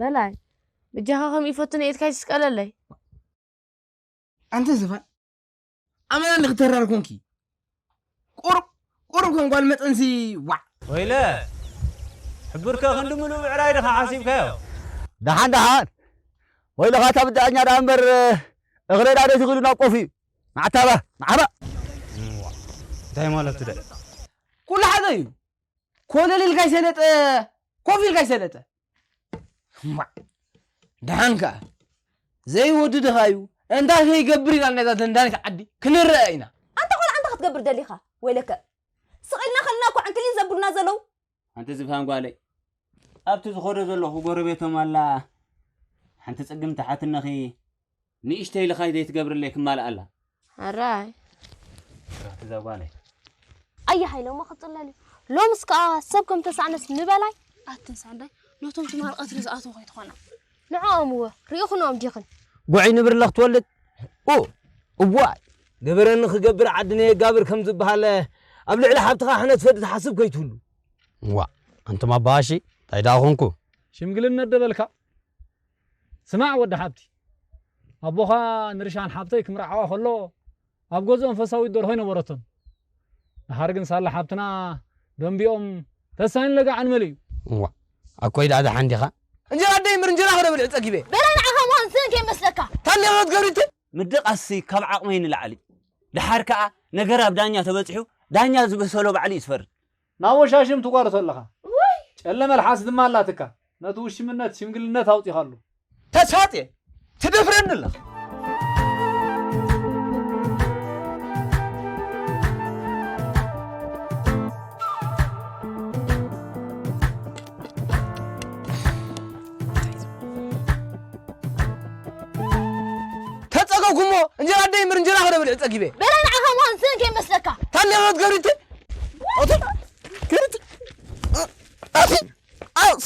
በላይ፣ ብጃኻ ከም ይፈትነ ኢድካ ይስቀለለይ። ኣንቲ ዝፋን፣ ኣመና እንዲ ክተራር ኮንኪ። ቁሩብ፣ ቁሩብ ከም ጓል መጠንሲ፣ ዋዕ። ወይለ፣ ሕቡርከ ክንዲ ምሉእ ብዕራይ ድኻ ሓሲብካዮ? ደሓን፣ ደሓን። ወይለኻ፣ እታ ብዳኛ ደኣ እምበር፣ እኽለ ደኣ ደይትኽእሉ ናብ ቆፍ እዩ። ንዓታባ፣ ንዓባ። እዋ፣ እንታይ ማለት ትደ? ኩሉ ሓደ እዩ። ኮለል ኢልካ ይሰለጠ፣ ኮፍ ኢልካ ይሰለጠ። እማ፣ ደሓን ከኣ ዘይወድድኻ እዩ። እንታይ ከይገብር ኢና ነዛ ደንዳኒት ዓዲ ክንረአ ኢና። ኣንታ ቆልዓ እንታይ ክትገብር ደሊኻ? ወይለከ። ስቕ ኢልና ከለና እኮ ዕንክሊል ዘብሉና ዘለዉ። ኣንቲ ዝፋን ጓለይ፣ ኣብቲ ዝኸዶ ዘለኹ ጎረቤቶም ኣላ ሓንቲ ጽግም ተሓትነኺ ንእሽተይ ኢልኻ ዘይትገብርለይ ክማልኣላ። ኣራይ። ስራሕቲ እዛ ጓለይ። ኣየ ሃይለ እሞ ክጽለል እዩ። ሎምስ ከኣ ሰብ ከም ተሳዕነስ ንበላይ። ኣትን ሳንዳይ፣ ነቶም ትማል ቀትሪ ዝኣተዉ ከይትኾና። ንዕኦም እወ፣ ርኢኹኖም ዲኽን? ጉዕይ ንብርለ ክትወልድ? ኡ፣ እዋይ፣ ገበረኒ ክገብር ዓዲ ነየጋብር ከም ዝበሃል፣ ኣብ ልዕሊ ሓብትኻ ሕነ ትፈዲ ትሓስብ ከይትህሉ። እዋ፣ ኣንቱም ኣባሃሺ፣ እንታይ ደኣ ኾንኩ? ሽምግልነት ደበልካ? ስማዕ ወዲ ሓብቲ፣ ኣቦኻ ንርሻን ሓብተይ ክምርዓዋ ከሎ፣ ኣብ ገዝኦም ፈሳዊት ደርሆ ኣይነበረቶን። ድሓር ግን ሳላ ሓብትና ደንቢኦም ተሳይን ለጋዕን መሊኡ። እዋ፣ ኣኮይ ደኣ ደሓን ዲኻ? እንጀራ ኣደይ እምበር እንጀራ ክደብል ዕጸ ጊበ። በላ ንዓኻ ምዃን ስእን ከይመስለካ። ታን ኔሮ ትገብሪ እቲ? ምድቓስሲ ካብ ዓቕመይ ንላዕሊ። ድሓር ከኣ ነገር ኣብ ዳኛ ተበጺሑ፣ ዳኛ ዝበሰሎ ባዕሉ እዩ ዝፈርድ። ናብ ወሻሽም ትጓርቶ ኣለኻ። ውይ! ጨለ መልሓስ ድማ ኣላትካ። ነቲ ውሽምነት ሽምግልነት ኣውጺኻሉ። ተሳጥየ፣ ትደፍረኒ ኣለኻ። ተጸገኩሞ፣ እንጀራ ኣደይ እምበር እንጀራ ክደብል ጸጊበ። በላ ንዓኻ ምዃን ስእን ከይመስለካ። ታን ኔሮ ትገብሪ እቲ? ኣቲ፣ ክርት፣ ኣቲ፣ ኣቲ፣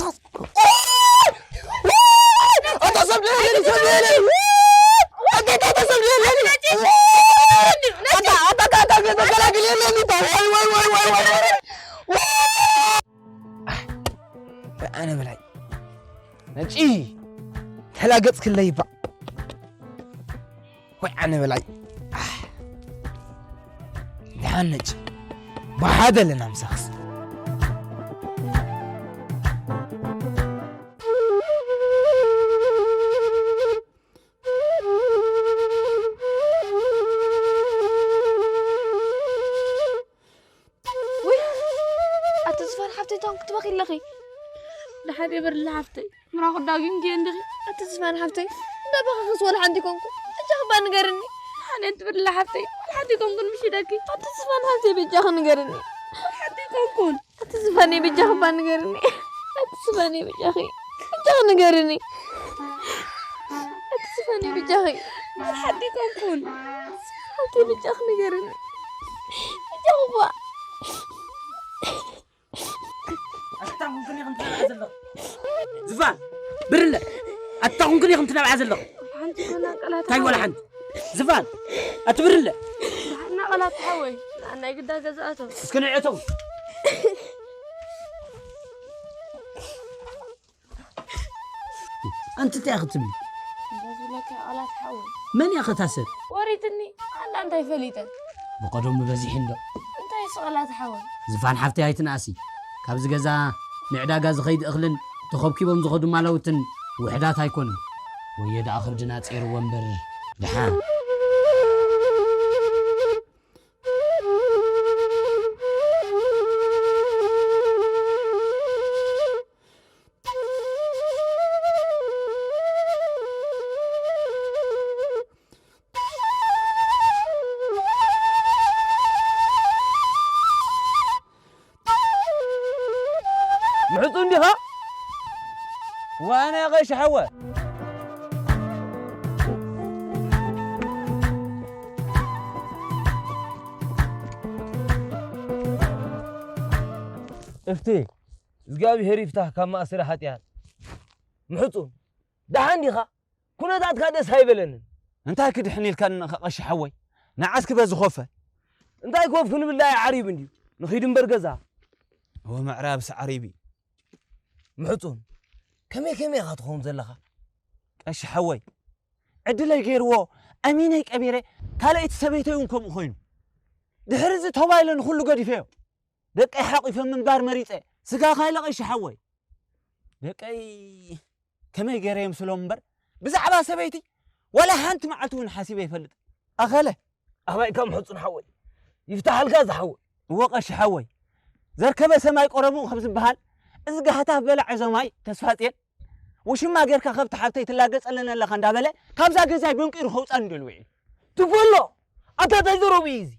ኣታ ሰብ ደለኒ፣ ሰብ ደለኒ። ኣታ፣ ኣታ፣ ኣታ ሰብ ደለኒ። ኣታ፣ ኣታ፣ ኣታ፣ ኣታ፣ ተገላግል የለኒ። ዋይ፣ ዋይ፣ ዋይ፣ ዋይ፣ ዋይ። ኣነ በላይ ነጪ ተላገጽክለይ እባ። ወይ ኣነ በላይ። ኣሕ። ደሓን ነጭ። ብሓደ ኣለና ምሳኽስ። ውይ ኣቲ ዝፋን ሓፍተይ እንታይ ክትበኺ ኣለኺ? ደሓን የበርላ ሓፍተይ ምራኹ ዳጊም ድየ እንዲኺ? ኣቲ ዝፋን ሓፍተይ እንዳበኸኽስ ወላ ሓንቲ ኮንኩ። በጃኺ እባ ንገርኒ። ሓንቲ ብርላ ሓፍተይ ወላ ሓንቲ ኮንኩን ምሽ ደኪ። ኣቲ ዝፋን ሓፍተይ በጃኺ ንገርኒ። ወላ ሓንቲ ኮንኩን። ኣቲ ዝፋነይ በጃኺ እባ ንገርኒ። ኣቲ ዝፋነይ በጃኺ በጃኺ ንገርኒ። ኣቲ ዝፋነይ በጃኺ ሓንቲ ኮንኩን። ሓንቲ በጃኺ ንገርኒ። በጃኺ እባ። ኣታ ኮንኩን ኢኽን ትበልዓ ዘለኹ ዝፋን ብርለ ኣታ ኮንኩን ኢኽን ትነብዓ ዘለኹ እንታይ ወላ ሓንቲ ዝፋን ኣቲ ብርለ ሓና ቃላት ሓወይ ናይ ግዳ ገዛእቶ እስከ ንዕቶም ኣንቲ እንታይ ክትብሊ ዝብለካ ቃላት ሓወይ መን እያ ከታሰብ ወሪትኒ ኣንዳ እንታይ ፈሊጠ ብቀደሙ በዚሕ እንዶ እንታይ ቃላት ሓወይ ዝፋን ሓፍተይ ኣይትንኣሲ ካብዚ ገዛ ንዕዳጋ ዝኸይድ እኽልን ተኸብኪቦም ዝኸዱ ማለውትን ውሕዳት ኣይኮኑን ወዮ ደኣ ክብድና ጼርዎ እምበር ድሓን ምሕጹ እንዲኻ ዋና ቀሽ ሓወ እፍቴ እግዚኣብሔር ይፍታህ ካብ ማእሰሪ ሓጢኣት ምሕጹ ደሓን ዲኻ ኩነታትካ ደስ ኣይበለንን። እንታይ ክድሕን ኢልካ ንነኻ ቀሺ ሓወይ? ንዓስ ክበዚ ኮፈ። እንታይ ኮፍ ክንብል ዳኣ ዓሪብ እንድዩ። ንኺድ እምበር ገዛ። እወ ምዕራብስ ዓሪብ እዩ። ምሕጹን ከመይ ከመይ ኢኻ ትኸውን ዘለኻ? ቀሺ ሓወይ ዕድለይ ገይርዎ ኣሚነይ ቀቢረ ካልኣይቲ ሰበይተይ እውን ከምኡ ኮይኑ። ድሕሪ እዚ ተባይለ ንኹሉ ገዲፈዮ። ደቀይ ሓቒፈ ምንባር መሪጸ። ስጋኻ ኢለ ቀሺ ሓወይ። ደቀይ ከመይ ገይረ የምስሎም እምበር ብዛዕባ ሰበይቲ ዋላ ሓንቲ መዓልቲ እውን ሓሲበ ይፈልጥ ኣኸለ ኣባይ ካብ ምሕፁን ሓወይ ይፍታሓልካ ዝሓወይ እወ ቀሺ ሓወይ ዘርከበ ሰማይ ቆረቡ ከም ዝበሃል እዚ ጋህታፍ በላዕ እዞማይ ተስፋፅየን ውሽማ ጌርካ ከብቲ ሓብተይ ትላገፀለን ኣለኻ እንዳበለ ካብዛ ገዛይ በንቂሩ ከውፃን ደልዎ እዩ ትበሎ ኣታ ታይ ዘረቡ እዩ እዚ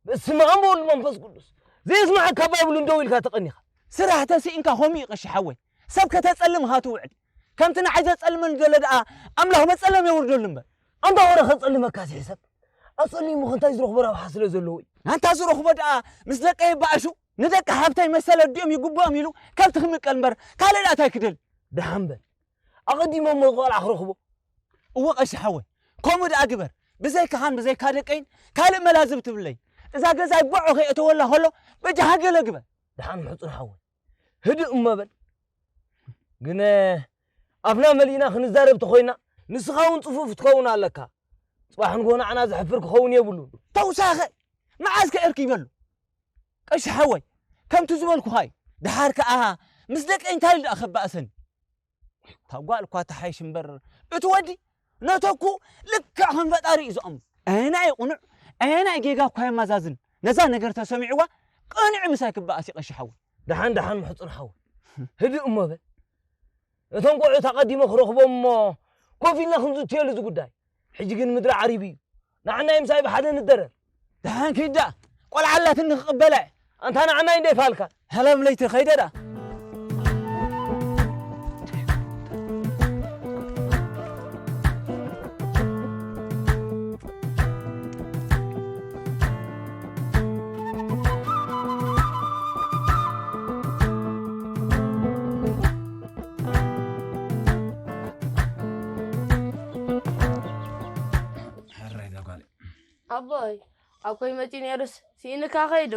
በስመ ኣብ ወወልድ መንፈስ ቅዱስ ዘየስማዓካ ባይብሉ እንደው ኢልካ ተቐኒኻ ስራሕ ተስኢንካ ከምኡ እዩ ቀሺ ሓወይ ሰብ ከተፀልም ኢኻ ትውዕል ከምቲ ንዓይ ዘፀልመኒ ዘሎ ደኣ ኣምላኽ መፀለም የውርደሉ እምበር ኣንታ ወረ ከፀልመካ ሕሰብ ኣፀሊሙ ከ እንታይ ዝረኽቦ ረብሓ ስለ ዘለዎ እዩ ኣንታ ዝረኽቦ ደኣ ምስ ደቀይ ይበኣሹ ንደቂ ሃብተይ መሰል ኣዲኦም ይግብኦም ኢሉ ከብቲ ክምቀል እምበር ካልእ ደኣ እንታይ ክደል ደሓን በል ኣቐዲሞም ሞ ቆልዓ ክረኽቦ እወ ቀሺ ሓወይ ከምኡ ደኣ ግበር ብዘይካኻን ብዘይካ ደቀይን ካልእ መላዝብ ትብለይ እዛ ገዛይ ቦዖ ከይእተወላ ከሎ በጃኻ ገለ ግበር ደሓን ምሕፁን ሓወይ ህድእ እሞ በል ግን ኣፍና መሊእና ክንዛረብ ተኾይና ንስኻ እውን ፅፉፍ ትኸውን ኣለካ ፅባሕ ንጎ ንዓና ዘሕፍር ክኸውን የብሉን ተውሳኸ መዓዝ ከ እርኪበሉ ቀሺ ሓወይ ከምቲ ዝበልኩኻ እዩ ደሓር ከኣ ምስ ደቀይ እንታይ ኢሉ ደኣ ከባእሰኒ እታ ጓል እኳ ተሓይሽ እምበር እቲ ወዲ ነተኩ ልክዕ ከም ፈጣሪ እዩ ዝኣምኑ ኣየናይ ቅኑዕ ኣየናይ ጌጋ እኳ የማዛዝን ነዛ ነገር ተሰሚዕዋ ቅንዕ ምሳይ ክበኣስ ይቐሺ ሓወይ ደሓን ደሓን ምሕፁር ሓወይ ህድእ እሞ በል እቶም ቆዑት ኣቐዲሞ ክረኽቦም እሞ ኮፍ ኢልና ክንዝትየሉ እዚ ጉዳይ ሕጂ ግን ምድሪ ዓሪቡ እዩ ንዓናይ ምሳይ ብሓደ ንደረር ደሓን ኪዳ ቆልዓ ኣላትኒ ክቕበላ ኣንታ ንዓናይ እንደ ይፋልካ ሃላም ለይቲ ኸይደ ዳ ኣቦይ ኣኮይ መፂ ነይሩስ ስኢንካ ከይዱ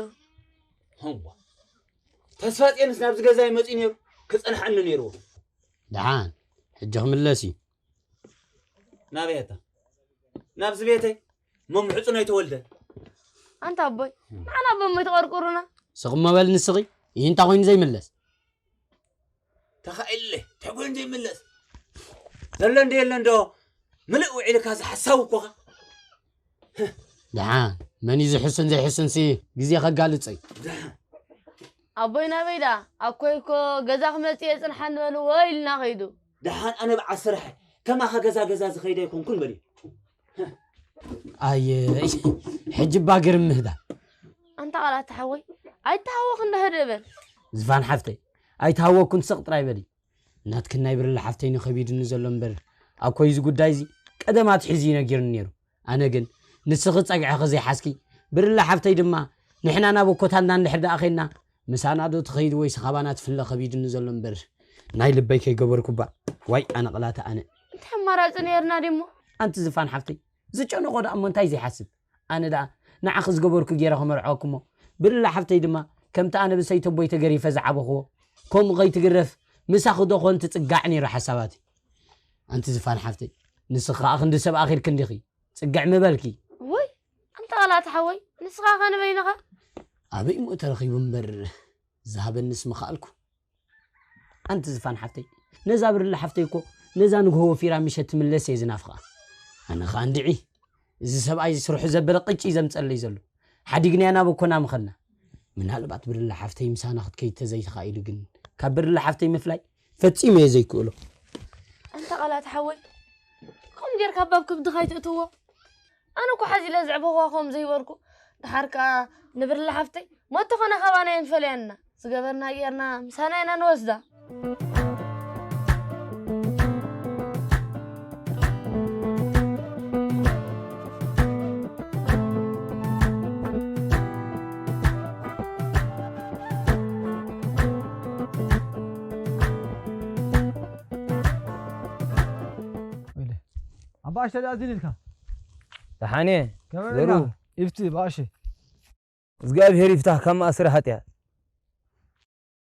እዋ ተስፋ ጤንስ ናብዚ ገዛ ይመፂ ነይሩ ክፀንሐኒ ነይርዎ ደሓን ሕጂ ክምለስ እዩ ናበይ ኣታ? ናብዚ ቤተይ መምሕጹ ናይ ተወልደ። ኣንታ ኣቦይ፣ ንዓና ኣቦ እሞ ይትቐርቁሩና። ስቕ እሞ በል ንስኺ፣ ይህ እንታይ ኮይኑ ዘይምለስ? ተኻኢልለ፣ እንታይ ኮይኑ ዘይምለስ? ዘሎ እንዶ የለ እንዶ፣ ምልእ ውዒልካ ዝሓሳብ እኮኻ። ደሓን፣ መን እዩ ዝሕሱን ዘይሕሱንሲ ግዜ ከጋልጾ እዩ። ኣቦይ ናበይ ደኣ? ኣኮይ እኮ ገዛ ክመጽእ እየ ጽንሓኒ በልዎ ኢልና ከይዱ። ደሓን ኣነ በዓል ስራሕ፣ ከማኻ ገዛ ገዛ ዝኸይድ ኣይኮንኩን በልዮ። ኣየ፣ ሕጂ እባ ግርም ምህዳ። ኣንታ ቃላት ሓወይ፣ ኣይተሃወኽ እንዶ ህደ በል። ዝፋን ሓፍተይ፣ ኣይተሃወኩን ስቕ ጥራይ በሊ። ናትክን ናይ ብርለ ሓፍተይን ከቢድኒ ዘሎ እምበር፣ ኣኮይ እዚ ጉዳይ እዚ ቀደም ኣትሒዙ እዩ ነጊሩኒ ነይሩ። ኣነ ግን ንስኺ ጸግዕኺ ዘይሓዝኪ፣ ብርለ ሓፍተይ ድማ ንሕና ናብ ኣኮታትና እንድሕር ደኣ ኸይድና፣ ምሳና ዶ ትኸይድ ወይስ ኻባና ትፍለ ከቢድኒ ዘሎ እምበር፣ ናይ ልበይ ከይገበርኩባ። ዋይ ኣነ ቕላተ ኣነ። እንታይ ኣማራጺ ነይርና ድሞ? ኣንቲ ዝፋን ሓፍተይ፣ ዝጨነቖ ደኣ እሞ እንታይ ዘይሓስብ? ኣነ ደኣ ንዓኺ ዝገበርኩ ገይረ ክመርዖኩ እሞ፣ ብርለ ሓፍተይ ድማ ከምቲ ኣነ ብሰይቲ ኣቦይ ተገሪፈ ዝዓበኽዎ፣ ከምኡ ከይትግረፍ ምሳኺ ዶ ኾን ትጽጋዕ ነይሩ ሓሳባተይ። ኣንቲ ዝፋን ሓፍተይ፣ ንስኺ ኸኣ ክንዲ ሰብ ኣኺልኪ እንዲኺ ጽግዕ ምበልኪ። ውይ፣ ኣንታ ቃላት ሓወይ፣ ንስኻ ኸ ንበይንኻ? ኣበይ እሞ ተረኺቡ እምበር፣ ዝሃበንስ ምኸኣልኩ። ኣንቲ ዝፋን ሓፍተይ፣ ነዛ ብርለ ሓፍተይ እኮ፣ ነዛ ንግሆ ወፊራ ምሸት ትምለስ እየ ዝናፍቓ። ኣነ ኸኣ እንድዒ፣ እዚ ሰብኣይ ስርሑ ዘበለ ቅጭ እዩ ዘምጸለይ ዘሎ። ሓዲግናያ ናብ ኣኮና ምኸድና። ምናልባት ብርለ ሓፍተይ ምሳና ክትከይድ ተዘይተኻኢሉ ግን፣ ካብ ብርለ ሓፍተይ ምፍላይ ፈጺሙ እየ ዘይክእሎ። ኣንታ ቃላት ሓወይ፣ ከምኡ ጌርካ ኣብ ባብ ከብድኻ ኣይትእትዎ። ኣነ እኮ ሓዚለ ዘዕበኹዋ ከም ዘይበልኩ፣ ደሓር ከኣ ንብርለ ሓፍተይ፣ ሞት ተኾነ ካባና እየን ፈለያና። ዝገበርና ጌርና፣ ምሳና ኢና ንወስዳ። ወይለ። ኣባ ኣሽተ ደኣ እዚን ኢልካ? ደሓን እየ። ከመይ ዘሩ። ኢልካ? ኢፍቲ፣ ብኣሸ። እግዚኣብሔር ይፍታህ ካብ መኣሰሪ ሓጢኣት።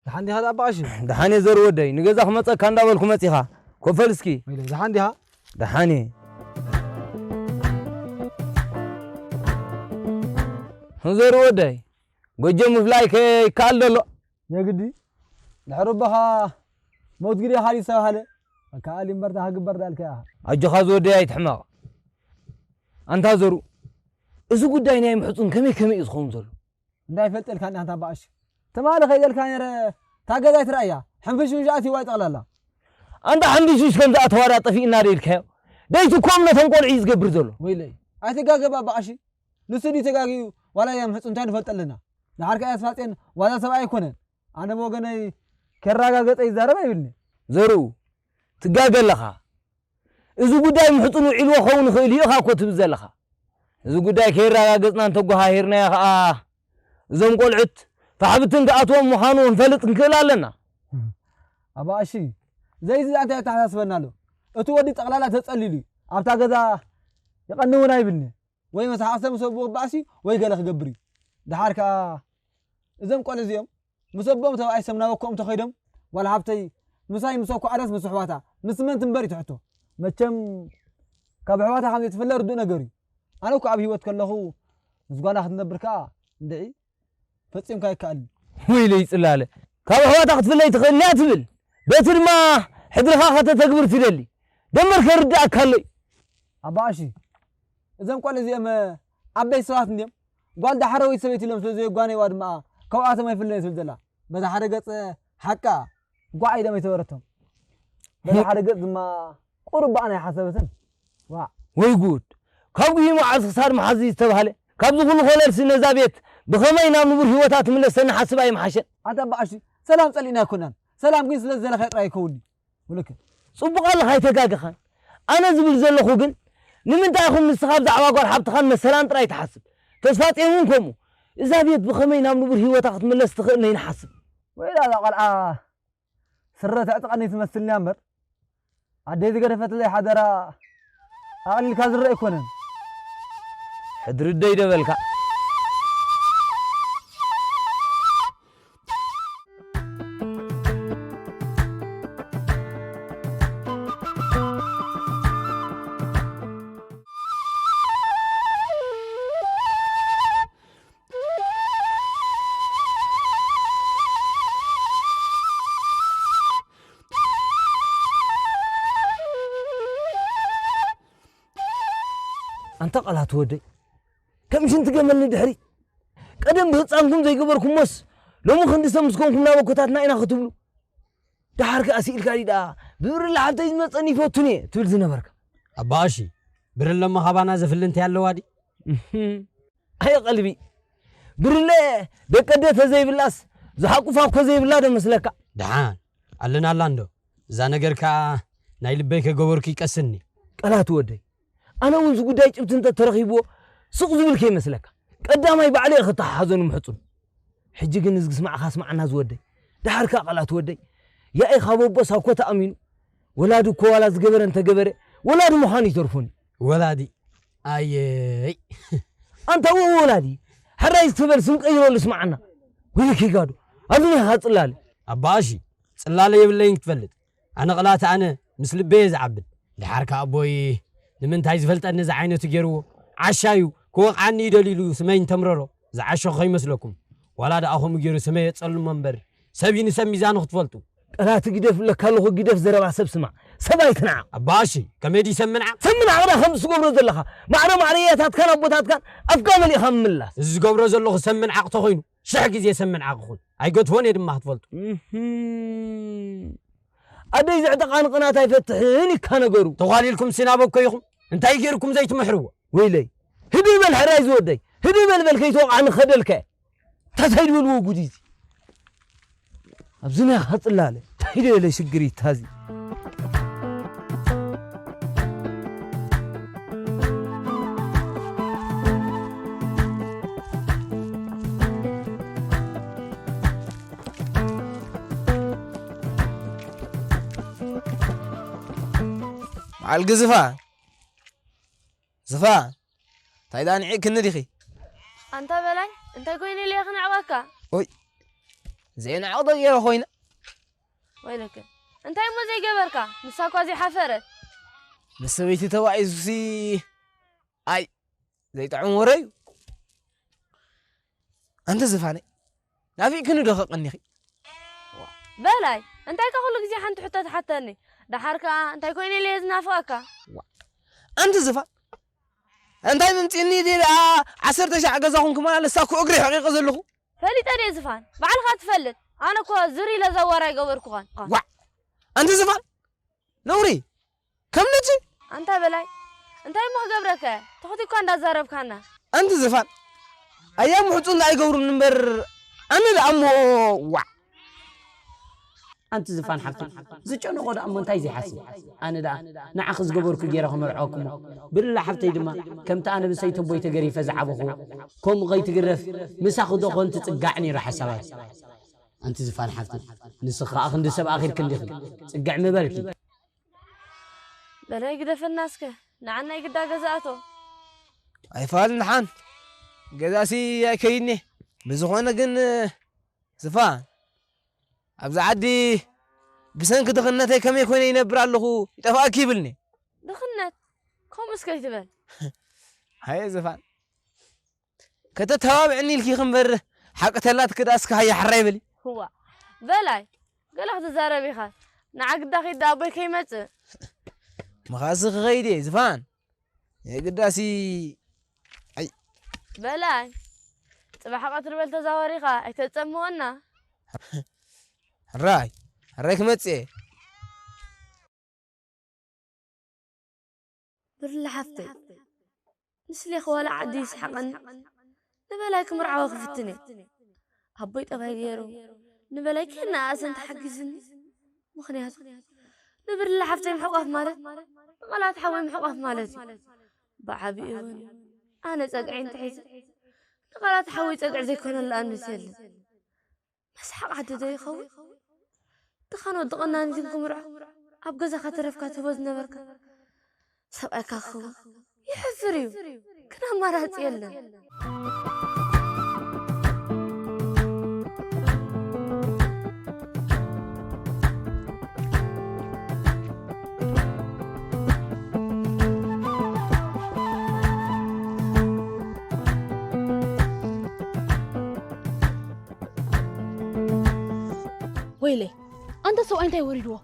ደሓን ዲኻ ደኣ ኣባ ኣሸ? ደሓን እየ ዘሩ ወደይ። ንገዛ ክመጸካ እንዳበልኩ መጺኻ። ኮፈል እስኪ። ወይለ፣ ደሓን ዲኻ? ደሓን እየ። ዘሩ ወደይ። ጎጆ ምፍላይ ከ ይከኣል ደሎ? የግዲ። ድሕሪ ኣቦኻ ሞት ግዴኻ ድዩ ዝተባህለ? ከኣል እምበር፣ ታ ክግበር ዳልካ ኢኻ። ኣጆኻ ዝወደይ ኣይትሕመቕ። ኣንታ ዘሩ፣ እዚ ጉዳይ ናይ ምሕጹን ከመይ ከመይ እዩ ዝኸውን ዘሎ? እንታይ ይፈልጠልካ እንዲኻ ኣንታ ኣባ ኣሽ? ትማሊ ከይደልካ ነይረ፣ እታ ገዛ ኣይትረኣያ። ሕንፍሽፍሽ ኣትይዋ እዩ ጠቕላላ። ኣንታ ሕንፍሽፍሽ ከም ዝኣተዋ ዳ ጠፊእና ዶ ኢልካዮ? ደይትኮም ነቶም ቆልዑ እዩ ዝገብር ዘሎ። ወይለይ፣ ኣይትጋገብ ኣባ ኣሺ። ንሱ ድዩ ተጋግዩ? ዋላ እያ ምሕጹን እንታይ ንፈልጥ ኣለና? ንዓርከ እያ ስፋጼን ዋዛ ሰብኣይ ኣይኮነን። ኣነ ብወገነይ ከራጋገጸ ይዛረብ ኣይብልኒ። ዘርኡ፣ ትጋገ ኣለኻ። እዚ ጉዳይ ምሕጹን ውዒልዎ ክኸውን ይኽእል እዩ ኢኻ እኮ ትብል ዘለኻ። እዚ ጉዳይ ከይረጋገጽና እንተጓሃሂርናዮ ኸኣ፣ እዞም ቆልዑት ፋሕብትን ክኣትዎም ምዃኑ ክንፈልጥ ክንክእል ኣለና። ኣባ ኣሺ፣ ዘይዚ እንታይ ኣተሓሳስበና ኣሎ? እቲ ወዲ ጠቕላላ ተጸሊሉ እዩ። ኣብታ ገዛ ይቐኒ እውን ኣይብልኒ። ወይ መሳሓቕሰ ምስ ኣቦኡ ክበኣስ እዩ፣ ወይ ገለ ክገብር እዩ። ደሓር ከኣ እዞም ቆልዑ እዚኦም ምስ ኣቦኦም ተባኢሶም ናብ ኣኮኦም እንተኸይዶም፣ ጓል ሓብተይ ምሳይ ምስ ኣኮ ኣደስ ምስ ኣሕዋታ፣ ምስ መን ትንበር እዩ እቲ ሕቶ። መቸም ካብ ኣሕዋታ ከም ዘይትፍለ ርዱእ ነገር እዩ። ኣነ እኮ ኣብ ህይወት ከለኹ ምስ ጓና ክትነብር ከኣ እንድዒ ፈጺምካ ኣይከኣልን። ወይለይ ጽላለ፣ ካብ ኣሕዋታ ክትፍለይ ትኽእል እያ ትብል፣ በቲ ድማ ሕድርኻ ከተተግብር ትደሊ። ደንበር ከርድኣካ ኣሎ እዩ። ኣባ ኣሺ፣ እዞም ቆልዑ እዚኦም ዓበይቲ ሰባት እንድዮም። ጓል ዳሕረወይቲ ሰበይቲ ኢሎም ስለ ዘየጓነይዋ ድማ ካብኣቶም ኣይፍለን እየ ትብል ዘላ። በዚ ሓደ ገጽ ሓቃ፣ ጓዕ ኢሎም ኣይተበረቶም። በዚ ሓደ ገጽ ድማ ቁሩብ ብኣና ኣይሓሰበትን። ዋዕ። ወይ ጉድ! ካብ ጉሂ መዓልቲ ክሳድ መሓዚ ዝተባህለ፣ ካብዚ ኩሉ ኮለልሲ ነዛ ቤት ብኸመይ ናብ ንቡር ህይወታ ትምለስ ተንሓስብ ኣይምሓሸን? ኣታ ኣባ ኣሺ፣ ሰላም ጸሊእና ኣይኮናን። ሰላም ግን ስለ ዝደለኻዮ ጥራይ ይከውን እዩ። ወለከ። ጽቡቕ ኣለኻ፣ ኣይተጋገኻን። ኣነ ዝብል ዘለኹ ግን፣ ንምንታይ ኢኹም ንስኻ ብዛዕባ ጓል ሓብትኻን መሰላን ጥራይ ትሓስብ? ተስፋጼን እውን ከምኡ። እዛ ቤት ብኸመይ ናብ ንቡር ህይወታ ክትምለስ ትኽእል ነይንሓስብ? ወይላ እዛ ቆልዓ ስረ ተዕጥቐኒ ትመስልንያ እምበር፣ ኣደይ ዝገደፈትለይ ሓደራ ኣቕሊልካ ዝረአ ኣይኮነን። ሕድሪ ደይ ደበልካ። ኣንታ ቃላት ወደይ፣ ከም ሽንቲ ገመል ንድሕሪት። ቀደም ብህፃንኩም ዘይገበርኩሞስ፣ ሎሚ ክንዲ ሰብ ምስ ኮንኩም ናብ ኣኮታትና ኢና ክትብሉ። ደሓር ከኣ ስኢልካ ድዩ ደኣ፣ ብብርለ ሓብተይ ዝመፀኒ ይፈቱን እየ ትብል ዝነበርካ? ኣባኣሺ፣ ብርለ እሞ ካባና ዘፍሊ እንታይ ኣለዋ ድዩ? እህም። ኣየ ቀልቢ፣ ብርለ ደቂ ኣደ ተዘይብላስ፣ ዝሓቁፋ እኮ ዘይብላ ዶ መስለካ? ደሓን፣ ኣለናላ እንዶ። እዛ ነገር ከኣ ናይ ልበይ ከገበርኩ ይቀስኒ። ቃላት ወደይ፣ ኣነ እውን ዝጉዳይ ጭብቲ እንተ ተረኺብዎ ስቕ ዝብል ከይመስለካ። ቀዳማይ ባዕለ እየ ከተሓሓዞ ንምሕጹን። ሕጂ ግን እዝጊ ስማዕኻ ስማዕና ዝወደይ። ደሓር ከኣ ቃላት ወደይ። ያኢ ካብ ኣቦ ሳኮ ተኣሚኑ። ወላዲ እኮ ዋላ ዝገበረ እንተገበረ፣ ወላዲ ምዃኑ ይተርፎኒ። ወላዲ። ኣየይ። ኣንታ ወ-፣ ወላዲ። ሕራይ ዝተበል ስም ቀይረሉ ስማዕና። ወይለኪ ጋዶ። ኣብዚ ኒኻ ጽላለ። ኣባኣሺ፣ ጽላለ የብለይን ክትፈልጥ። ኣነ ቕላት ኣነ ምስ ልበየ ዝዓብድ። ደሓር ከኣ ኣቦይ ንምንታይ ዝፈልጠኒ እዚ ዓይነቱ ገይርዎ? ዓሻ እዩ፣ ክወቕዓኒ እዩ ደልዩ ኢሉ ስመይ እንተምረሮ ዝዓሸኹ ከይመስለኩም። ዋላ ደኣ ከምኡ ገይሩ ስመይ የጸልሞ እምበር፣ ሰብ እዩ ንሰብ ሚዛኑ ክትፈልጡ። ቃላት ግደፍ እብለካ ኣለኹ፣ ግደፍ ዘረባ ሰብ ስማዕ። ሰብ ኣይትንዓቕ። ኣባኣሺ፣ ከመይ ድዩ ሰብ ምንዓቕ? ሰብ ምንዓቕ ደኣ ከምዚ ትገብሮ ዘለኻ። ማዕረ ማዕረ ኣያታትካን ኣቦታትካን ኣፍካ መሊእኻ ምምላስ። እዚ ዝገብሮ ዘለኹ ሰብ ምንዓቕ ተኾይኑ፣ ሽሕ ግዜ ሰብ ምንዓቕ ኹን። ኣይገድፎን እየ ድማ ክትፈልጡ። እህም። ኣደይ ዘዕጠቓኒ ቅናት ኣይፈትሕን ኢካ ነገሩ። ተዃሊልኩም ሲናበኮ ኢኹም። እንታይ ገይርኩም ዘይትምሕርዎ? ወይለይ። ህድእ በል ሕራይ ዝወደይ። ህድእ በል በል ከይትወቕዓኒ ክኸደልካ እየ። እንታይ ድበልዎ ጉድ እዩ እዚ? ኣብዚ ናይ ጽላለ። እንታይ ደለ ሽግር እዩ ታዚ? በዓል ግዝፋ፣ ዝፋ፣ እንታይ ደኣ ንዒቕክኒ ዲኺ? ኣንታ በላይ፣ እንታይ ኮይነ ኢለ እየ ክነዕቐካ? ኦይ፣ ዘይነዕቕ ዶ ገይረ ኮይነ? ወይለከ፣ እንታይ እሞ ዘይገበርካ? ንሳ እኳ ዘይሓፈረት። ምስ ሰበይቲ ተባኢሱሲ፣ ኣይ፣ ዘይጥዕም ወረ እዩ። ኣንቲ ዝፋነይ፣ ናፊቕክኒ ዶ ከቐኒኺ? በላይ፣ እንታይ ከ ኩሉ ግዜ ሓንቲ ሕቶ ትሓተኒ? ደሓር ከኣ እንታይ ኮይነ ኢለ እየ ዝናፍቐካ? ኣንቲ ዝፋን፣ እንታይ ምምጺእኒ ድየ ደኣ ዓሰርተ ሻዕ ገዛኹም ክመላለስ እኮ እግሪ ሕቒቐ ዘለኹ? ፈሊጠ ድየ ዝፋን? ባዕልኻ ትፈልጥ። ኣነ እኮ ዝር ኢለ ዘዋር ኣይገበርኩኻን። ዋዕ! ኣንቲ ዝፋን፣ ነውሪ! ከም ልጂ! ኣንታ በላይ፣ እንታይ እሞ ክገብረከ? ትኹት እኳ እንዳዛረብካና። ኣንቲ ዝፋን፣ ኣያ ምሕጹ እንዳይገብሩን እምበር፣ ኣነ ደኣ እሞ፣ ዋዕ! ኣንቲ ዝፋን ሓፍተይ፣ ዝጨነቖ ደኣ እሞ እንታይ ዘይሓስብ? ኣነ ደኣ ንዓኺ ዝገበርኩ ገይረ ክመርዖኩሞ። ብርላ ሓፍተይ ድማ፣ ከምቲ ኣነ ብሰይቲ ኣቦይ ተገሪፈ ዝዓበኹዎ፣ ከምኡ ከይትግረፍ፣ ምሳኺ ዶ ኾን ትጽጋዕ ነይሩ ሓሳባት። ኣንቲ ዝፋን ሓፍተይ፣ ንስኺ ከኣ ክንዲ ሰብ ኣኺልኪ እንዲኺ፣ ጽግዕ ምበልኪ። በላይ ግደፈና እስከ፣ ንዓና ይግዳ ገዛእቶ። ኣይፋልን ደሓን፣ ገዛሲ ኣይከይድኒ። ብዝኾነ ግን፣ ዝፋን፣ ኣብዚ ዓዲ ብሰንኪ ድኽነተይ ከመይ ኮይነ ይነብር ኣለኹ፣ ይጠፍኣኪ ይብልኒ። ድኽነት? ከምኡ እስከ ይትበል። ሃየ ዝፋን፣ ከተተባብዕኒ ኢልኪ እምበር፣ ሓቂ ተላትኪ ደኣ እስከ ሃየ ሓራይ በሊ። ህዋ፣ በላይ፣ ገለ ክትዛረብ ኢኻ። ንዓ ግዳ ኺድ ደኣ ኣቦይ ከይመጽእ። መኻሲ ክኸይድ እየ ዝፋን። የግዳሲ፣ ኣይ። በላይ፣ ጽባሕ ቀትሪ በል ተዛወሪኻ፣ ኣይተጸምወና። ሕራይ፣ ሕራይ ክመጽእ እየ። ብርለ ሓፍተይ፣ ምስሌኺ ዋላ ዓዲ ይስሓቐኒ፣ ንበላይ ክምርዓዎ ክፍትን እየ። ኣቦይ ጠባይ ገይሩ፣ ንበላይ ከይነኣእሰ እንተሓጊዝኒ። ምኽንያቱ፣ ንብርለ ሓፍተይ ምሕቋፍ ማለት፣ ንቓላት ሓወይ ምሕቋፍ ማለት እዩ። ብዓቢኡ እውን፣ ኣነ ጸግዒ እንተሒዘ፣ ንቓላት ሓወይ ጸግዒ ዘይኮነሉ ኣንስ የለን። መስሓቕ ዓዲ ዶ ይኸውን? ድኻን ወዲ ቀናኒትን ክምርዖ ኣብ ገዛኻ ተረፍካ ትህቦ ዝነበርካ ሰብኣይካ ክኸውን ይሕፍር እዩ፣ ግን ኣማራጺ የለን። ወይለይ፣ ኣንታ ሰብኣይ እንታይ ወሪድዎ?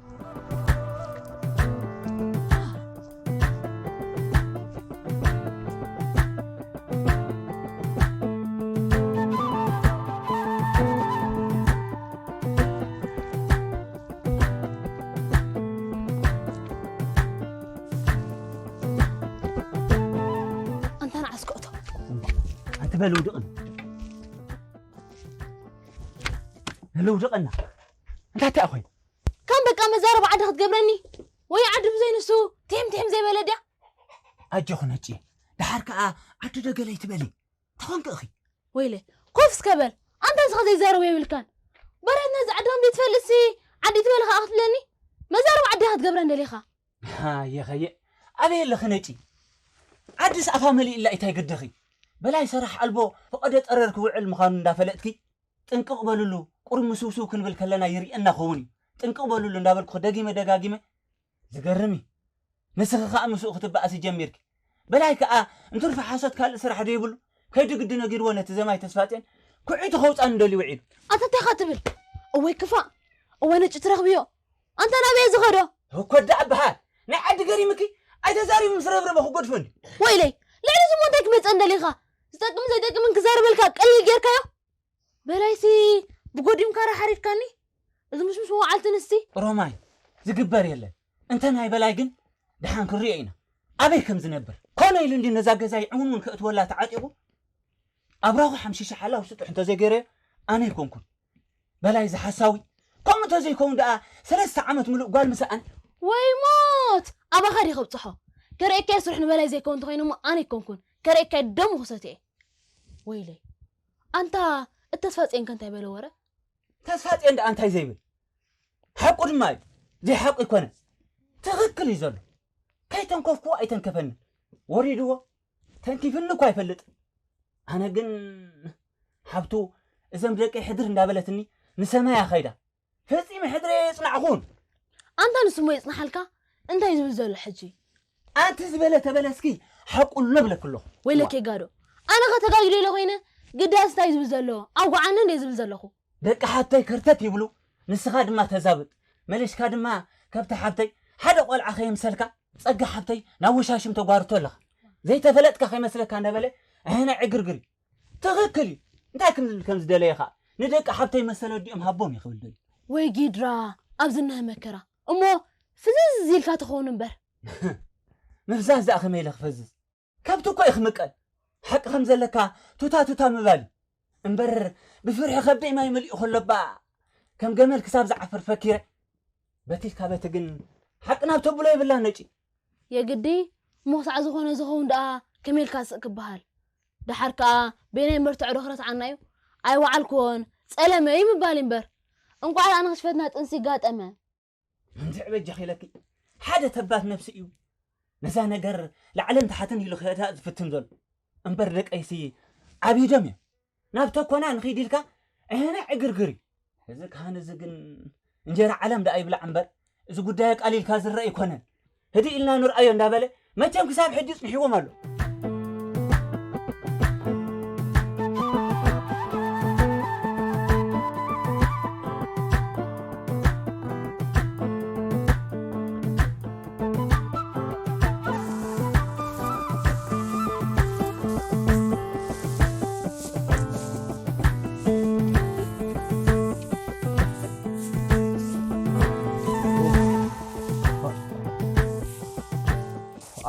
በል ውድቕና። በል ውድቕና። እንታይ እንታይ ኮይኑ? ከም በቃ መዛረብ ዓዲ ክትገብረኒ? ወይ ዓዲ ብዘይ ንሱ ቲም ቲም ዘይበለ ድያ? ኣጆኹ ነጪ። ደሓር ከኣ ዓዲ ደገለይ ትበሊ። ተኾንክ እኺ። ወይለ፣ ኮፍ እስከ በል። ኣንታ ንስኻ ዘይዛረቡ የብልካን። በረት ነዚ ዓዲ ከም ዘይትፈልጥሲ ዓዲ ትበሊ ከኣ ክትብለኒ? መዛረብ ዓዲ ክትገብረን ደሊኻ? ሃየ ኸየ። ኣበይ ኣለኺ ነጪ? ዓድስ ኣፋ መሊእላ ኢታይ ግድኺ? በላይ ሰራሕ ኣልቦ ፈቐደ ጠረር ክውዕል ምዃኑ እንዳፈለጥኪ፣ ጥንቅቕ በልሉ፣ ቁሩብ ምስውስው ክንብል ከለና ይርእየና ኸውን እዩ። ጥንቅቕ በልሉ እንዳበልኩ ደጊመ ደጋጊመ። ዝገርም እዩ። ንስኺ ኸኣ ምስኡ ክትበኣሲ ጀሚርኪ። በላይ ከኣ እንትርፊ ሓሶት ካልእ ስራሕ ዶ ይብሉ? ከይዲ ግዲ ነጊርዎ ነቲ ዘማይ ተስፋጼን ኩዒቱ ከውጻኒ ደልዩ ውዒሉ። ኣታ እንታይ ኢኻ ትብል? እወይ ክፋእ! እወ ነጭ ትረኽብዮ። ኣንታ ናበይ ዝኸዶ? እኮ ደኣ በሃል። ናይ ዓዲ ገሪምኪ? ኣይተዛሪቡ ምስ ረብረበ ክጎድፎ እንዲ። ወይለይ፣ ልዕሊ ዝሞ እንታይ ክመጸን ደሊኻ? ዝጠቅም ዘይጠቅምን ክዛረበልካ ቀሊል ጌርካዮ? በላይሲ ብጎዲምካ ራ ሓሪድካኒ። እዚ ምሽምሽ መዋዓልቲ ንስቲ። ሮማይ፣ ዝግበር የለን። እንተ ናይ በላይ ግን ደሓን ክንሪኦ ኢና። ኣበይ ከም ዝነብር። ኮነ ኢሉ እንዲ ነዛ ገዛ ይዕውንውን ከእትወላ ተዓጢቑ። ኣብራኹ ሓምሽሽ ሓላው ስጡሕ እንተዘይገይረዮ ኣነ ኣይኮንኩን። በላይ ዝሓሳዊ። ከምኡ እንተዘይከውን ደኣ ሰለስተ ዓመት ምሉእ ጓል ምስኣን። ወይ ሞት! ኣባኻ ድየ ከብጽሖ? ከርእየካዮ ስርሑ ንበላይ ዘይከውን እንተኾይኑ እሞ ኣነ ኣይኮንኩን። ከርእየካዮ ደሙ ክሰትየ። ወይለይ። ኣንታ እተስፋ ጽዮንከ እንታይ በለ ወረ? ተስፋ ጽዮን ደኣ እንታይ ዘይብል? ሓቁ ድማ እዩ። ዘይሓቁ ኣይኮነን። ትኽክል እዩ ዘሎ። ከይተንከፍኩዎ ኣይተንከፈንን። ወሪድዎ። ተንኪፍኒ እኮ ኣይፈልጥን። ኣነ ግን ሓብቱ እዞም ደቂ ሕድር እንዳበለትኒ ንሰማያ ኸይዳ። ፈጺመ ሕድረ የጽናዕኹን። ኣንታ ንስሞ የጽናሓልካ? እንታይ ዝብል ዘሎ ሕጂ? ኣንቲ ዝበለ ተበለስኪ ሓቁ ኣሎ ብለክ ኣለኹ። ወይለከ ጋዶ። ኣነ ከተጋጊዶ ኢለ ኮይነ ግዳስ እንታይ ዝብል ዘሎ? ኣውጓዓኒ እንደ ዝብል ዘለኹ። ደቂ ሓብተይ ከርተት ይብሉ፣ ንስኻ ድማ ተዛብጥ። መለሽካ ድማ ከብቲ ሓብተይ ሓደ ቆልዓ ከየምሰልካ ጸጋ ሓብተይ ናብ ወሻሽም ተጓርቶ ኣለኻ። ዘይተፈለጥካ ከይመስለካ እንዳበለ ኣህና ዕግርግር እዩ። ትኽክል እዩ። እንታይ ክም ከም ዝደለየ ኸኣ ንደቂ ሓብተይ መሰለ ኣዲኦም ሃቦም እዩ ክብል ደልዩ። ወይ ጊድራ፣ ኣብ ዝነሀ መከራ። እሞ ፍዝዝ ኢልካ ትኸውን እምበር። ምፍዛዝ ደኣ ከመይ ኢለ ክፈዝዝ? ከብቲ እኮ እዩ ክምቀል። ሓቂ ከም ዘለካ ቱታ ቱታ ምባል እዩ። እምበር ብፍርሒ ከብደይ ማይ መሊኡ ከሎባ ከም ገመል ክሳብ ዝዓፍር ፈኪረ። በቲ ካብ በቲ ግን ሓቂ ናብ ተብሎ የብላን ነጪ። የግዲ ሞሳዕ ዝኾነ ዝኸውን ደኣ ከመይ ኢልካ ስቕ ክበሃል? ደሓር ከኣ በየናይ እምበር ተዕዶ ክረትዓና እዩ? ኣይወዓልኩዎን፣ ጸለመ እዩ ምባል እምበር። እንቋዕ ደኣ ንኽሽፈትና ጥንሲ ጋጠመ። እንድዒ በጃኺ ኢለኪ፣ ሓደ ተባት ነብሲ እዩ ነዛ ነገር ላዕልን ታሕትን ኢሉ ክህድኣ ዝፍትን ዘሎ። እምበር ደቀይሲ ዓቢዶም እዮም። ናብ ተኮና ንኺድ ኢልካ እህነ ዕግርግር እዩ። እዚ ካህን እዚ ግን እንጀራ ዓለም ደኣ ይብላዕ እምበር፣ እዚ ጉዳይ ኣቃሊልካ ዝረአ ኣይኮነን። ህድእ ኢልና ንርኣዮ እንዳበለ፣ መቸም ክሳብ ሕጂ ጽንሕዎም ኣሎ።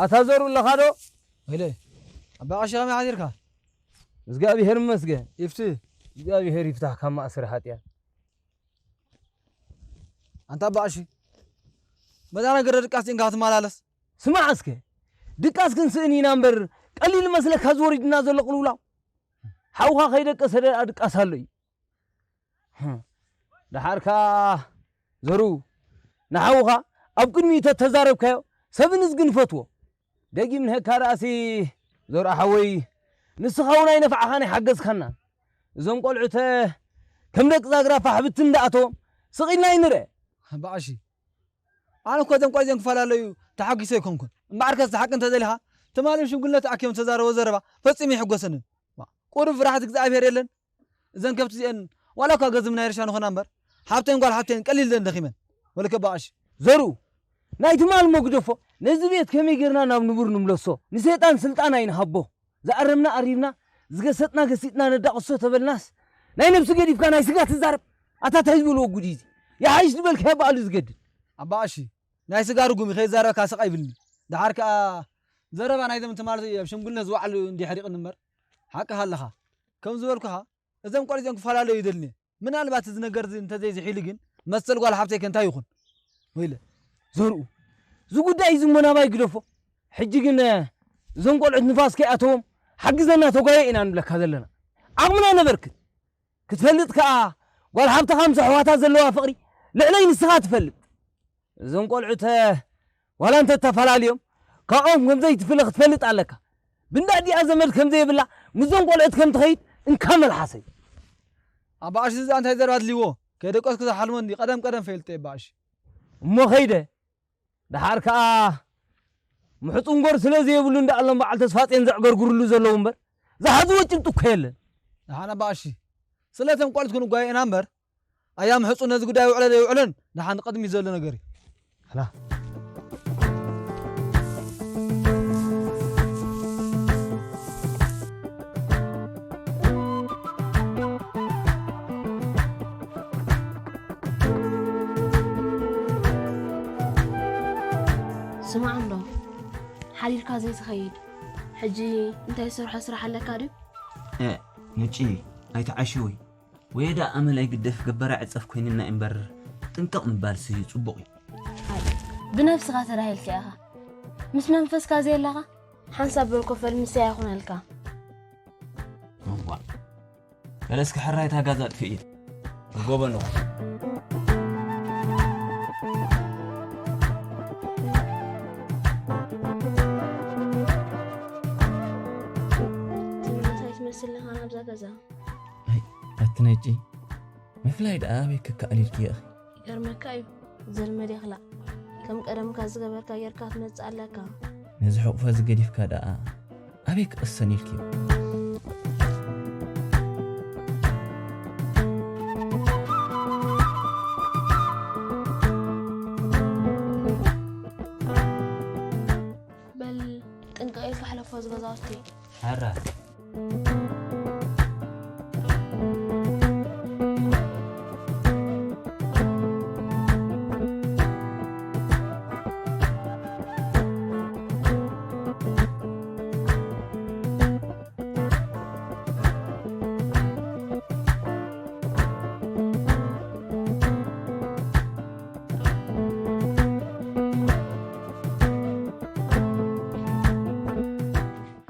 ኣታ ዘሩ ኣለኻ ዶ? ኢለ። ኣባ ቀሺ ከመይ ሓዲርካ? እግዚኣብሔር ይመስገን። ይፍትህ። እግዚኣብሔር ይፍታሕ ካብ ማእሰሪ ሓጢኣት። ኣንታ ኣባ ቀሺ፣ በዛ ነገር ድቃስ ዲንካ ክትመላለስ? ስማዕ እስከ፣ ድቃስ ክንስእን ኢና እምበር፣ ቀሊል መስለካ ዝወሪድና ዘሎ ቅልውላው? ሓውኻ ከይደቀሰ ደኣ ድቃስ ኣሎ እዩ። ደሓርካ ዘሩ፣ ንሓውኻ ኣብ ቅድሚኡ ተተዛረብካዮ፣ ሰብ ንዝግን ይፈትዎ። ደጊም ንህካ ደኣሲ ዘሩ ሓወይ፣ ንስኻ እውን ኣይነፋዕኻን ኣይሓገዝካናን። እዞም ቆልዑተ ከም ደቂ ዛግራ ፋሕ ብትን እንዳኣተዎም ስቕ ኢልና ኣይንርአ። ኣባ ቀሺ፣ ኣነ እኮ እዞም ቆልዑ እዚኦም ክፈላለዩ ተሓጒሰ ኣይኮንኩን። እምበኣርከስ ሓቂ እንተደሊኻ፣ ትማሊ ሽምግልና ተኣኪቦም ዝተዛረቦ ዘረባ ፈጺሙ ኣይሕጎሰንን። ቁሩብ ፍርሃት እግዚኣብሔር የለን። እዘን ከብቲ እዚአን ዋላ እኳ ገዝም ናይ ሕርሻ ንኾና እምበር፣ ሓብተይን ጓል ሓብተይን ቀሊል ደን ደኺመን። ወለከ ኣባ ቀሺ። ዘሩ፣ ናይ ትማል መጉደፎ፣ ነዚ ቤት ከመይ ጌርና ናብ ንቡር ንምለሶ? ንሰይጣን ስልጣን ኣይንሃቦ። ዝኣረምና ኣሪምና፣ ዝገሰጥና ገሲጥና ነዳቕሶ ተበልናስ፣ ናይ ነብሲ ገዲፍካ ናይ ስጋ ትዛረብ። ኣታ ታይ ዝበልዎ ጉድ እዩ እዚ? ይሓይሽ ዝበልካዮ ባዕሉ ዝገድል። ኣባ ቀሺ፣ ናይ ስጋ ርጉም እዩ፣ ከይዛረበካ ስቕ ኣይብልኒ። ደሓር ከኣ ዘረባ ናይዞም ትማል ኣብ ሽምግልና ዝወዓሉ እንዲ ሕሪቕኒ እምበር፣ ሓቅኻ ኣለኻ። ከም ዝበልኩኻ፣ እዞም ቆልዑ እዚኦም ክፈላለዩ ይደልኒ። ምናልባት እዚ ነገር እዚ እንተዘይዝሒሉ ግን፣ መሰል ጓል ሓብተይ ከ እንታይ ይኹን? ወይለ፣ ዘርኡ፣ እዚ ጉዳይ እዚ እሞ ናባይ ግደፎ። ሕጂ ግን፣ እዞም ቆልዑት ንፋስ ከይኣተዎም፣ ሓግዘና ተጓየ ኢና ንብለካ ዘለና። ዓቕምና ነበርክት። ክትፈልጥ ከኣ፣ ጓል ሓብትኻ ምስ ኣሕዋታ ዘለዋ ፍቕሪ፣ ልዕለይ ንስኻ ትፈልጥ። እዞም ቆልዑት፣ ዋላ እንተ ተፈላልዮም፣ ካብኦም ከም ዘይትፍለ ክትፈልጥ ኣለካ። ብንዳዲኣ ዘመድ ከም ዘይብላ፣ ምስዞም ቆልዑት ከም ትኸይድ እንካ መልሓሰይ። ኣባ ኣሺ፣ እዛ እንታይ ዘረባ ኣድልይዎ? ከይደቀስኩ ዝሓልሞ እንዲ ቀደም ቀደም ፈልጠ ኣባ ኣሺ። እሞ ኸይደ፣ ደሓር ከኣ ምሕጹን ጎር ስለ ዘይብሉ እንዳኣሎም በዓል ተስፋጼን ዘዕገርግርሉ ዘለዉ እምበር፣ ዝሓዝዎ ጭብጢ እኮ የለን። ደሓን ኣባ ኣሺ፣ ስለቶም ቆልዑት ክንጓየ ኢና እምበር፣ ኣያ ምሕጹን ነዚ ጉዳይ ይውዕሎ ዘይውዕሎን ደሓን ቅድሚት ዘሎ ነገር እዩ። ኣላ። ስማዕ እንዶ፣ ሓዲርካ ዘይትኸይድ፣ ሕጂ እንታይ ዝሰርሖ ስራሕ ኣለካ ድዩ? እ፣ ነጪ፣ ኣይትዓሽዊ። ወየ ደኣ ኣመል ኣይግደፍ ገበራ ዕጸፍ ኮይንና እምበር፣ ጥንቅቕ ምባልሲ ጽቡቕ እዩ። ብነብስኻ ተዳሂልካ ኢኻ። ምስ መንፈስካ ዘየለኻ፣ ሓንሳብ በልኮፈል ምሳይ ኣይኾነልካ። እዋ፣ ገለስኪ ሕራይ እታ ጋዛ ኣጥፍእየ። ጎበኖ። ትምኒት ኣይትመስል ኢኻ ናብዛ ገዛ። ኣይ፣ ኣቲ ነጪ፣ ምፍላይ ደኣ ኣበይ ክከኣል ኢልኪ ኢኺ? ይገርመካ እዩ፣ ዘልመድ የኽላእ። ከም ቀደምካ ዝገበርካ ጌርካ ትመጽእ ኣለካ። ነዚ ሕቑፈ እዚ ገዲፍካ ደኣ ኣበይ ክቕሰን ኢልኪ? በል ጥንቅቕ ኢልካ ሕለፎ እዚ ገዛውቲ። ኣረ።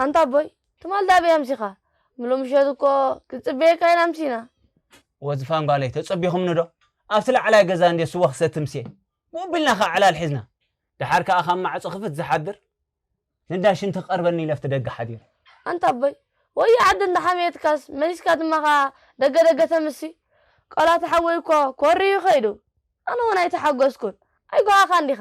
ኣንታ ኣቦይ፣ ትማል ዳበይ ኣምሲኻ? ምሎ ምሸት እኮ ክትጽበየካ ኢና ኣምሲና። ወዝፋን ጓለይ፣ ተጸቢኹምኒ ዶ? ኣብቲ ላዕላይ ገዛ እንድየ ስዋ ክሰቲ ምሴ። ብኡ ቢልና ኸዓ ዕላል ሒዝና። ደሓር ከኣ ካብ ማዕጾ ክፍት ዝሓድር፣ ንዳ ሽንቲ ክቐርበኒ ኢለ ኣብቲ ደገ ሓዲረ። ኣንታ ኣቦይ፣ ወዮ ዓዲ እንዳሓመየትካስ፣ መሊስካ ድማ ኸዓ ደገ ደገ ተምሲ። ቆላ ተሓወይ እኮ ኮርዩ ከይዱ። ኣነ እውን ኣይተሓጎስኩን። ኣይጓሃኻን ዲኻ?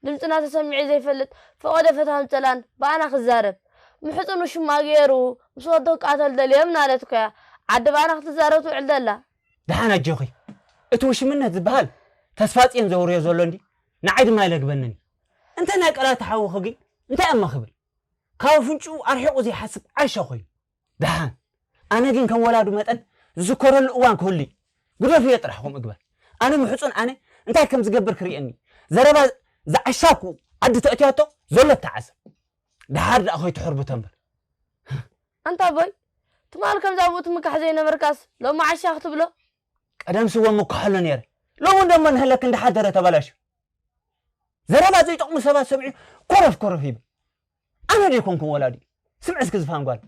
ድምፅና ተሰሚዑ ዘይፈልጥ ፈቐዶ ፈታውን ጸላን ብኣና ክዛረብ። ምሕፁን ውሽማ ገይሩ ምስ ወዶ ክቃተል ደልዮም እናለት እኮ እያ ዓዲ ብኣና ክትዛረብ ትውዕል ደላ። ደሓን ኣጆኺ። እቲ ውሽምነት ዝበሃል ተስፋጽዮን ዘውርዮ ዘሎ እንዲ ንዓይ ድማ ኣይለግበንን እዩ። እንተ ናይ ቃላት ተሓውኺ ግን እንታይ እሞ ክብል? ካብ ኣፍንጭኡ ኣርሒቑ ዘይሓስብ ዓሻ ኮይኑ። ደሓን። ኣነ ግን ከም ወላዱ መጠን ዝዝከረሉ እዋን ክህሉ እዩ። ግደፍዮ ጥራሕ ከምኡ ግበር። ኣነ ምሕጹን ኣነ እንታይ ከም ዝገብር ክርእየኒ። ዘረባ ዝዓሻኩ ዓዲ ተእትያቶ ዘሎ ተዓዘብ። ደሓር ደኣ ከይትሕርብቶ እምበር። ኣንታ ኣቦይ፣ ትማል ከምዛ ኣብኡ ትምካሕ ዘይነበርካስ ሎሚ ዓሻ ክትብሎ? ቀደም ስወ ምኩሓሎ ነይረ። ሎሚ እንደሞ ንህለክ እንዳሓደረ ተበላሹ። ዘረባ ዘይጠቕሙ ሰባት ሰሚዑ ኮረፍ ኮረፍ ይብል። ኣነ ዶ ኣይኮንኩን ወላዲ? ስምዒ እስኪ ዝፋን ጓል።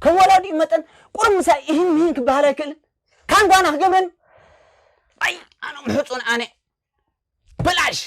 ከም ወላዲ መጠን ቁሩብ ምሳይ እሂን ምሂን ክበሃል ኣይክእልን? ካንጓና ክገብረኒ? ኣይ፣ ኣነ ምሕጹን ኣነ። ብላሽ!